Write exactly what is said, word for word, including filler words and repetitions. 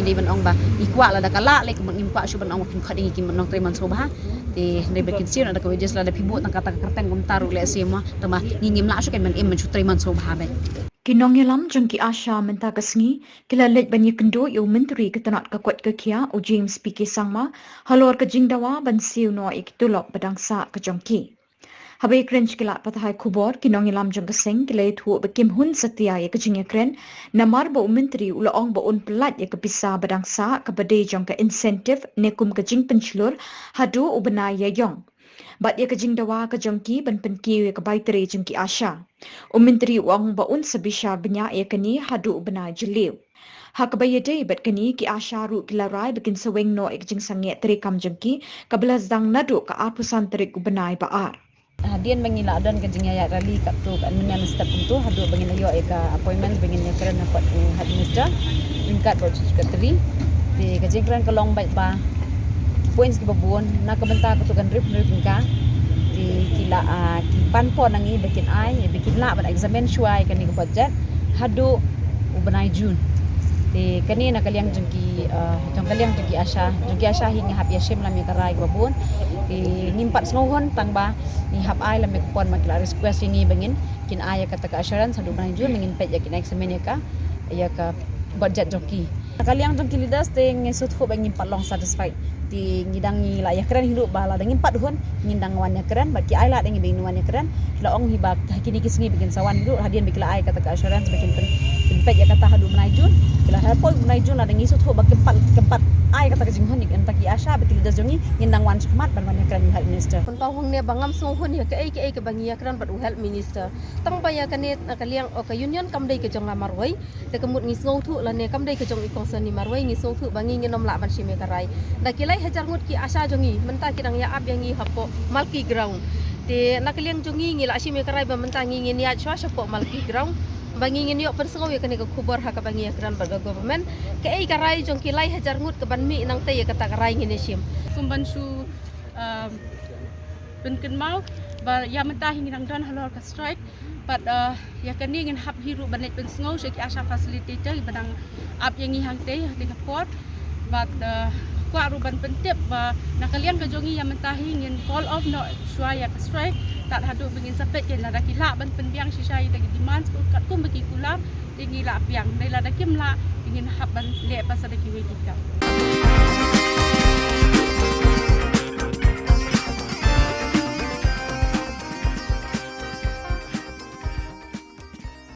Dei ban ong ba ngi kwah lada ka lah lei, kumba ngim kwah shuh ban ong ba phin khot ïa ngi ki nongtrei mynshuwa bha. Te dei ba kin siew na da ka wages lada phi buh tang kata ka kyrteng kumta ruh lehse mo, tangba ngi ngim lah shuh kein ban im ban shu trei mynshuwa bha beit. Ki nongïalam jong ki ASHA mynta ka sngi ki la leit ban ïakynduh ïa u Myntri ka tnat ka koit ka khiah u James P K Sangma halor ka jingdawa ban siew noh ïa ki tulop ba dang sah ka jong ki. Haba ïakren sha ki lad pathai khubor, ki nongïalam jong ka seng ki la ïathuh ba kim hun satia ïa ka jingïakren namar ba u Myntri u la ong ba un pyllait ïa ka pisa ba dang sah kaba dei jong ka incentive ne kum ka jingpynshlur haduh u bnai Ïaïong. Bad ïa ka jingdawa ka jong ki ban pynkiew ïa ka bai trei jong ki ASHA. U Myntri u ong ba un sa bishar bniah ïa kane haduh u bnai Jylliew. Ha kaba ïadei bad kane, ki ASHA ruh ki la rai ba kin sa weng noh ïa ka jingsangeh treikam jong ki kaba la sdang naduh ka arphew san tarik u bnai ba ar. Hadien ba ngi la don ka jingïaid rally katto katne mynstep kumto haduh ba ngin ïoh ïa ka appointment ba ngin ïakren na kot u head minister ryngkat bad u chief secretary. Te ka jingkren ka long beit ba ki points kiba bun na ka bynta katto ka hynriew hynriew tyngka. Te ki la, ah, ki pan por na ngi ba kin ai, ba kin lah ban examine shuwa ïa kane ka budget haduh u bnai June. Te kane na ka liang jong ki, ah, jong ka liang jong ki ASHA, jong ki ASHA hi ngi hap ïashim lam ïa ka rai kaba bun. Te ngim pat sngewhun tangba ngi hap ai lam ïa ka por, ma ki la request ïa ngi ba ngin kin ai ïa kata ka assurance haduh u bnai June, ba ngin peit ïa, kin examine ïa ka, ïa ka budget jong ki. Na ka liang jong ki leaders te ngi sngewthuh ba ngim pat long satisfied. Te ngi dang, ngi la ïakren hi ruh ba lada ngim pat hun ngin dang wan ïakren, bad ki ai lad ïa ngi ba ngin wan ïakren. Ki la ong hi ba ha kine ki sngi ba kin sa wan hi ruh, hadien ba ki la ai kata ka assurance ba kin pyn, kin peit ïa kata haduh u bnai June. Ki la, hapoh u bnai June lada ngi sngewthuh ba kim pat, kim pat ai kata ka jinghun ïa kita ki ASHA bad ki leaders jong ngi, ngin dang wan shakhmat ban wan ïakren ïa u health minister. Pynpaw hangne ba ngam sngewhun ïa kaei kaei kaba ngi ïakren bad u health minister. Tang ba ïa kane na ka liang, o, ka union kam dei ka jong nga marwei. Te ka mut ngi sngewthuh lane kam dei ka jong i kongsan i marwei, ngi sngewthuh ba ngi ngin ym lah ban shim ïa ka rai. Da ki lai hajar ngut ki ASHA jong ngi mynta ki dang ïa ap ïa ngi hapoh Malki ground. Te na ka liang jong ngi ngi la shim ïa ka rai ba mynta ngi ngin ïaid shuwa shapoh Malki ground ba ngi ngin ïoh pynsngew ïa kane ka khubor ha kaba ngi ïakren bad ka government. Kaei ka rai jong ki lai hajar ngut kaban mih nangta, ïa kata ka rai ngin ïa shim. Kum ban shu, um, pynkynmaw ba ïa mynta hi ngi dang don halor ka strike. Bad, uh, ïa kane ngin hap hi ruh ban leit pynsngew sha ki ASHA facilitator kiba dang ap ïa ngi hangtei, hangtei ka por. Bad, uh, kwah ruh ban pyntip ba na ka liang ka jong ngi ïa mynta hi ngin call off noh shuwa ïa ka strike tad haduh ba ngin sa peit kein lada ki lah ban pynbiang shisha ïa kita ki demands katkum ba ki kular. Te ngi lah biang, dei lada kim lah ngin hap ban leh pat sa da kiwei ki kam.